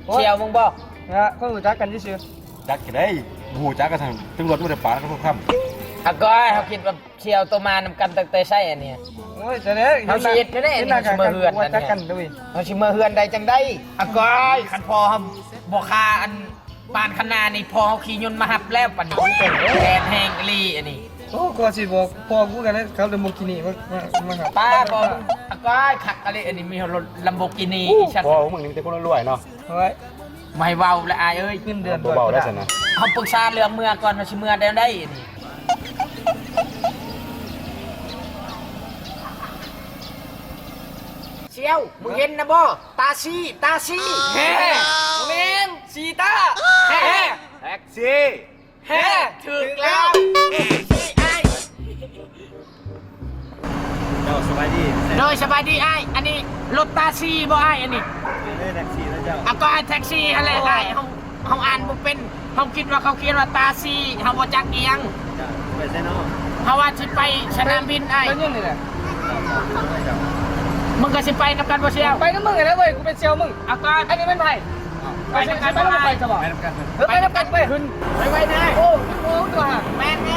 ໂອ້ຍ ສ່ຽວມຶງບໍ່? ນະ ຄົນຮູ້ຈັກກັນຊື່ໆ. ຈັກຈັ່ງໃດ ບໍ່ຮູ້ຈັກກັນຊັ້ນ ເຖິງລົດບໍ່ໄດ້ປາດກັນທຸກຄ່ຳ. ອາກ້ອຍ ເຮົາຄິດວ່າສ່ຽວໂຕມານຳກັນຕັ້ງແຕ່ໃສອັນນີ້. ໂອ້ຍ ຈະໄດ້ ເຮົາຊິເຮັດຈັ່ງໃດອັນນີ້ ເຮົາຊິເມືອເຮືອນ ຮູ້ຈັກກັນເດ້. ເຮົາຊິເມືອເຮືອນໄດ້ຈັ່ງໃດ? ອາກ້ອຍ ຄັນພໍ່ເຮົາບໍ່ຂ້າອັນ ປານຂະໜາດນີ້ ພໍ່ເຮົາຂີ່ຍົນມາຮັບແລ້ວປານນີ້ ແດດແຮງອີ່ຫຼີອັນນີ້. ໂອ້ ກວ່າຊິບອກພໍ່ກູກັນ ເຂົາລຳໂບກີນີມາ ມາ ມາຮັບ. ປ້າ ພໍ່ມຶງ ອາກ້ອຍ ຄັກອີ່ຫຼີອັນນີ້ ມີຮອດລົດລຳໂບກີນີອີກຊັ້ນ. ພໍ່ມຶງນີ້ມີແຕ່ຄົນລວຍໆເນາະ. ໂອ້ຍ ບໍ່ໃຫ້ເວົ້າລະອ້າຍເອີຍ ຂຶ້ນເດືອນບໍ່ເວົ້າໄດ້ຊັ້ນນະ. ເຮົາປຶກສາເລື່ອງເມືອກ່ອນວ່າຊິເມືອແນວໃດອັນນີ້. ສ່ຽວ ມຶງເຫັນນະບໍ່? ຕາຊີ ຕາຊີ ແຮ ບໍ່ແມ່ນ ຊີຕາ ແຮ ແທັກຊີ ແຮ ຖືກແລ້ວ. ເຈົ້າ ສະບາຍດີ. ໂດຍ ສະບາຍດີອ້າຍ. ອັນນີ້ລົດຕາຊີບໍ່ອ້າຍ? ອັນນີ້ ເອີ ແທັກຊີແລ້ວເຈົ້າ. ເອົາ ກໍອ້າຍແທັກຊີຫັ້ນແຫຼະອ້າຍ. ເຮົາ ເຮົາອ່ານບໍ່ເປັນ ເຮົາຄິດວ່າເຂົາຂຽນວ່າຕາຊີ ເຮົາບໍ່ຈັກອີ່ຫຍັງ. ເຈົ້າ ໄປໃສເນາະ? ເຮົາວ່າຊິໄປສະໜາມບິນອ້າຍ. ໄປຍັງນີ້ແຫຼະ. ເຈົ້າ ເຈົ້າ ເຈົ້າ ເຈົ້າ. ມຶງກໍຊິໄປນຳກັນບໍ່ສ່ຽວ? ໄປນຳມຶງຫັ້ນແຫຼະເວີຍ ກູເປັນສ່ຽວມຶງ. ອາກາດ ອັນນີ້ແມ່ນໃຜ? ເອົ້າ ໄປນຳກັນ ໄປນຳກັນ ເອີ ໄປນຳກັນ ໄປ ຂຶ້ນ ໄປໄວແດ່. ໂອ້ ໂອ້ ຕົວ ແມ່ນໆ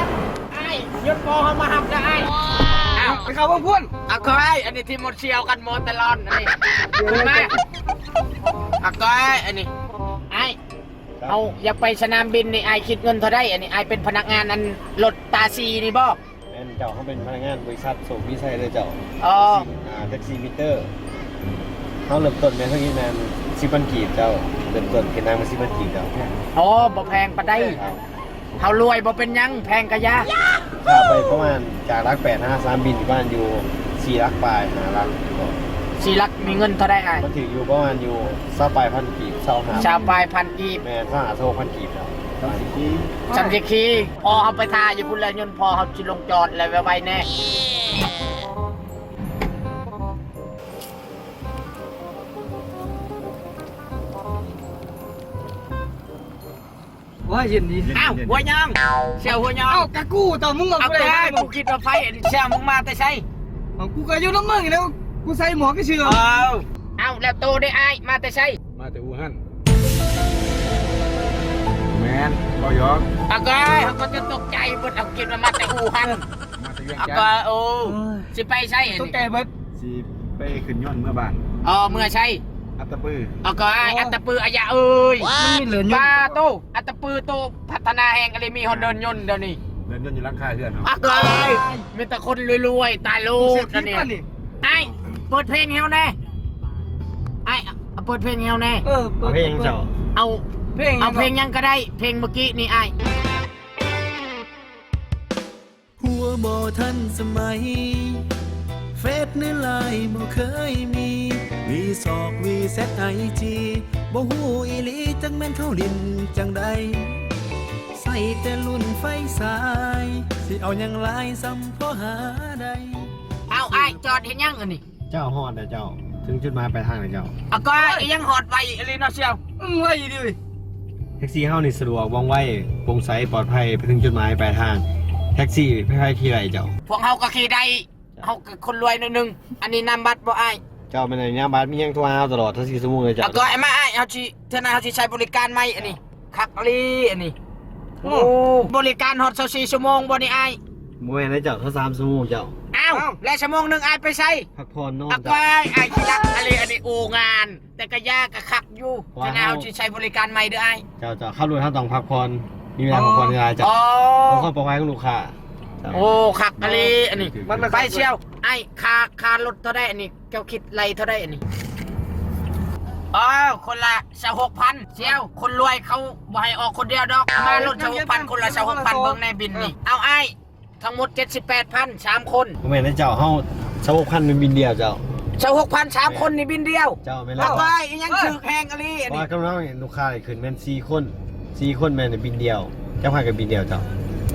ອ້າຍ ຍົນພໍ່ເຮົາມາຮັບແລ້ວອ້າຍ. ອ້າວ ໄປເຂົ້າເບິ່ງພຸ້ນ. ອາກອຍ ອັນນີ້ທີ່ໝົດສ່ຽວກັນໝົດຕະຫຼອດອັນນີ້. ຂຶ້ນມາ ອາກອຍ ອັນນີ້ ອ້າຍ ເຮົາຢາກໄປສະໜາມບິນນີ້ ອ້າຍຄິດເງິນເທົ່າໃດ? ອັນນີ້ອ້າຍເປັນພະນັກງານອັນລົດຕາຊີນີ້ບໍ່? ແມ່ນເຈົ້າ ເຮົາເປັນພະນັກງານບໍລິສັດໂຊກມີໄຊເດີເຈົ້າ. ອໍ ອ່າ ແທັກຊີມິເຕີ ເຮົາເລີ່ມຕົ້ນແມ່ນເທົ່ານີ້ ແມ່ນສິບພັນກີບເຈົ້າ. ເລີ່ມຕົ້ນຂຶ້ນນາງແມ່ນສິບພັນກີບເຈົ້າ. ອໍ ບໍ່ແພງປານໃດ. ເຈົ້າ ເຮົາລວຍບໍ່ເປັນຫຍັງ ແພງກະຢ່າ. ຄ່າໄປປະມານຈາກຫຼັກແປດຫາສະໜາມບິນ ປະມານຢູ່ສີ່ຫຼັກປາຍ ຫ້າຫຼັກ. ສີ່ຫຼັກ ມີເງິນເທົ່າໃດອ້າຍ? ມັນຖືກຢູ່ປະມານຢູ່ຊາວປາຍພັນກີບ ຊາວຫ້າ ຊາວປາຍພັນກີບ. ແມ່ນ ຊາວຫ້າ ຊາວຫົກພັນກີບ. ສຳຊິຄີ ພໍເຮົາໄປຖ້າຢູ່ພຸ້ນແລ້ວ ຍົນພໍເຮົາຊິລົງຈອດແລ້ວ ໄວໆແດ່. ໂອ້ຍ ເຢັນດີ. ອ້າວ ຫົວຍອງ ສ່ຽວຫົວຍອງ. ເອົ້າ ກະກູເຈົ້າ ມຶງບອກ ເອົາ ກູໄດ້ ກູຄິດວ່າໃຜ. ສ່ຽວ ມຶງມາແຕ່ໃສ? ເອົ້າ ກູກະຢູ່ນຳມຶງນີ້ແຫຼະ ກູໃສ່ໝວກຊື່. ເອົ້າ ເອົາ ແລ້ວໂຕເດອ້າຍ ມາແຕ່ໃສ? ມາແຕ່ອູຮັນ. ແມ່ນ ບໍ່ຢອກ. ອາກອຍ ເຮົາກໍຈະຕົກໃຈເບິດ ເຮົາຄິດວ່າມາແຕ່ອູຮັນ. ມາແຕ່ວຽງຈັນ. ອາກອຍ ໂອ້ ຊິໄປໃສ? ຕົກໃຈເບິດ. ຊິໄປຂຶ້ນຍົນເມືອບ້ານ. ອໍ ເມືອໃສ? ອັດຕະປື. ອາກອຍ ອັດຕະປື ອາຍະເອີຍ ມັນມີເລີນຍົນ. ປາໂຕ ອັດຕະປືໂຕພັດທະນາແຮງອີ່ຫຼີ ມີຮອດເດີ່ນຍົນດຽວນີ້. ເດີ່ນຍົນຢູ່ຫຼັງຄາເຮືອນເຮົາ. ອາກອຍ ມີແຕ່ຄົນລວຍໆ ຕາຍໂລດອັນນີ້. ອ້າຍ ເປີດເພງໃຫ້ເຮົາແດ່. ອ້າຍ ເປີດເພງໃຫ້ເຮົາແດ່. ເອີ ເປີດເພງເຈົ້າ. ເອົາເພງ ເອົາເພງຫຍັງກໍໄດ້ ເພງເມື່ອກີ້ນີ້ອ້າຍ. ຫົວບໍ່ທັນສະໄໝ ເຟສ ຫຼື ລາຍ ບໍ່ເຄີຍມີ ວີຊອກ ວີແຊັດ ໄອຈີ ບໍ່ຮູ້ອີ່ຫຼີ ຈັກແມ່ນເຂົາຫຼິ້ນຈັ່ງໃດ ໃຊ້ແຕ່ລຸ້ນໄຟສາຍ ຊິເອົາຫຍັງຫຼາຍ ສ່ຳພໍຫາໄດ້. ເອົ້າ ອ້າຍ ຈອດເຮັດຫຍັງອັນນີ້? ເຈົ້າ ຮອດແລ້ວເຈົ້າ ເຖິງຈຸດໝາຍປາຍທາງແລ້ວເຈົ້າ. ອາກອຍ ອີ່ຫຍັງຮອດໄວອີ່ຫຼີເນາະສ່ຽວ. ອືມ ໄວອີ່ຫຼີ. ແທັກຊີເຮົານີ້ສະດວກ ວ່ອງໄວ ໂປ່ງໃສ ປອດໄພ ໄປເຖິງຈຸດໝາຍປາຍທາງ. ແທັກຊີໃຜໆຂີ່ໄດ້ເຈົ້າ. ພວກເຮົາກໍຂີ່ໄດ້ ເຮົາກໍຄົນລວຍໜ້ອຍໜຶ່ງ. ອັນນີ້ນາມບັດບໍ່ອ້າຍ? ເຈົ້າ ແມ່ນນາມບັດ ມີຫຍັງໂທຫາເຮົາຕະຫຼອດ ຊາວສີ່ຊົ່ວໂມງເລີຍເຈົ້າ. ອາກອຍ ມາອ້າຍ ເຮົາຊິ ເທື່ອໜ້າເຮົາຊິໃຊ້ບໍລິການໃໝ່ອັນນີ້. ຄັກອີ່ຫຼີອັນນີ້. ໂອ້ ບໍລິການຮອດຊາວສີ່ຊົ່ວໂມງບໍ່ນີ້ອ້າຍ? ບໍ່ແມ່ນເດ້ເຈົ້າ ຊາວສາມຊົ່ວໂມງເຈົ້າ. ອ້າວ ແລະຊົ່ວໂມງໜຶ່ງອ້າຍໄປໃສ? ພັກຜ່ອນນອນ. ອາກອຍ ອ້າຍຂີ້ລັກອີ່ຫຼີອັນນີ້. ໂອ້ ງານ ແຕ່ກະຢາກະຄັກຢູ່. ເທື່ອໜ້າເຮົາຊິໃຊ້ບໍລິການໃໝ່ເດີອ້າຍ. ເຈົ້າ ເຈົ້າ ຂັບລົດເຮົາຕ້ອງພັກຜ່ອນ ມີເວລາພັກຜ່ອນຫຼາຍໆເຈົ້າ. ອໍ ເພື່ອຄວາມປອດໄພຂອງລູກຄ້າ. ໂອ້ ຄັກອີ່ຫຼີອັນນີ້. ໄປສ່ຽວ ອ້າຍ ຄ່າ ຄ່າລົດເທົ່າໃດອັນນີ້? ເຈົ້າຄິດໄລ່ເທົ່າໃດອັນນີ້? ອໍ ຄົນລະຊາວຫົກພັນສ່ຽວ. ຄົນລວຍເຂົາບໍ່ໃຫ້ອອກຄົນດຽວດອກ. ມາລົດຊາວຫົກພັນ ຄົນລະຊາວຫົກພັນ. ເບິ່ງແນ່ບິນນີ້. ເອົາອ້າຍ ທັງໝົດເຈັດສິບແປດພັນ ສາມຄົນ. ບໍ່ແມ່ນເດ້ເຈົ້າ ເຮົາຊາວຫົກພັນເປັນບິນດຽວເຈົ້າ. ຊາວຫົກພັນ ສາມຄົນນີ້ບິນດຽວ. ເຈົ້າ ແມ່ນແລ້ວ. ອາກອຍ ອີ່ຫຍັງຖືກແຮງອີ່ຫຼີອັນນີ້? ວ່າກຳລັງລູກຄ້າຂຶ້ນແມ່ນສີ່ຄົນ ສີ່ຄົນແມ່ນບິນດຽວ. ເຈົ້າພາກັນບິນດຽວເຈົ້າ.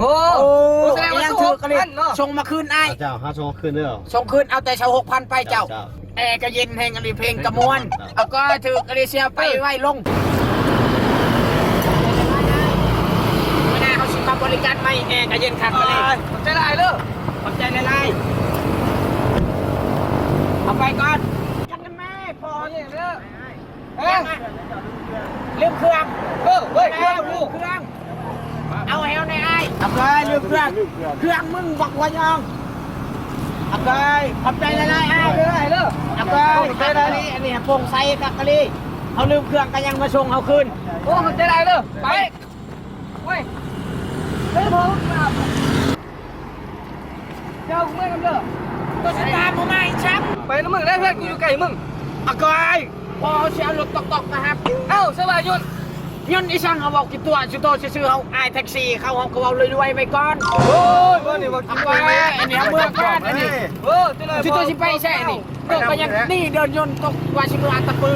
ໂອ້ ໂອ້ ສະແດງວ່າ ອີ່ຫຍັງຖືກອີ່ຫຼີ. ສົ່ງມາຄືນອ້າຍ. ເຈົ້າ ເຮົາສົ່ງຄືນເດີ. ສົ່ງຄືນ ເອົາແຕ່ຊາວຫົກພັນໄປເຈົ້າ. ເຈົ້າ ເຈົ້າ. ແອກະເຢັນແຮງອີ່ຫຼີ ເພງກະມ່ວນ. ເອົາ ກໍຖືກອີ່ຫຼີ ສ່ຽວໄປໄວລົງ. ມື້ໜ້າເຮົາຊິມາບໍລິການໃໝ່. ແອກະເຢັນຄັກອີ່ຫຼີ. ຂອບໃຈຫຼາຍເດີ. ຂອບໃຈຫຼາຍໆ. ເອົາໄປກ່ອນ. ກັນນະແມ່ ພໍນີ້ເດີ. ເອີ ເຄື່ອງມຶງບັກຫົວຍອງ. ອາກອຍ ຂອບໃຈຫຼາຍໆ ອ້າຍເດີ ເດີ. ອາກອຍ ຂອບໃຈຫຼາຍ ອັນນີ້ໂປ່ງໃສຄັກອີ່ຫຼີ. ເຮົາລືມເຄື່ອງກະຍັງມາສົ່ງເຮົາຄືນ. ໂອ້ ຂອບໃຈຫຼາຍເດີ. ໄປ. ໂອ້ຍ ເດີ ເດີ ເດີ ເຈົ້າເມືອນຳເດີ. ໂຕຊິຕາມບໍ່ມາອີກຊ້ຳ. ໄປນຳມຶງໄດ້ ເພື່ອນ ກູຢູ່ໃກ້ມຶງ. ອາກອຍ ພໍເຮົາຊິເອົາລົດຕອກໆມາຮັບ. ເອົ້າ ສະບາຍຍົນ. ຍົນອີ່ສັງ ເຮົາເວົ້າກິນຕົວະ ຊິໂຕຊື່ໆ ເຮົາອ້າຍແທັກຊີເຂົາ ເຮົາກໍເວົ້າລວຍໆໄວ້ກ່ອນ. ໂອ້ຍ ບໍ່ນີ້ວ່າກິນຕົວະ ອັນນີ້ເຮົາເມືອກ່ອນ ອັນນີ້. ເອີ ຊິໂຕຊິໄປໃສນີ້? ໂຕກໍຍັງນີ້ເດີນຍົນ ໂຕວ່າຊິເມືອອັດຕະປື.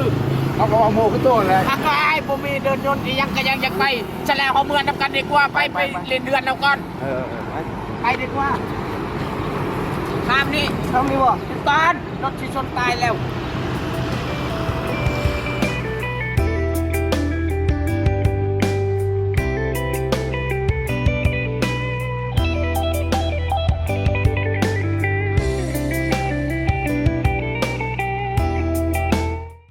ເຮົາກໍເວົ້າໂມຄືໂຕແຫຼະ. ອາກອຍ ບໍ່ມີເດີນຍົນ ອີ່ຫຍັງກໍຍັງຢາກໄປ. ສະແລ້ວເຮົາເມືອນຳກັນດີກວ່າ ໄປ ໄປຫຼິ້ນເຮືອນເຮົາກ່ອນ. ເອີ ໄປ ໄປດີກວ່າ. ຂ້າມນີ້ ຂ້າມນີ້ບໍ່? ຕານ ລົດຊິຊົນຕາຍແລ້ວ.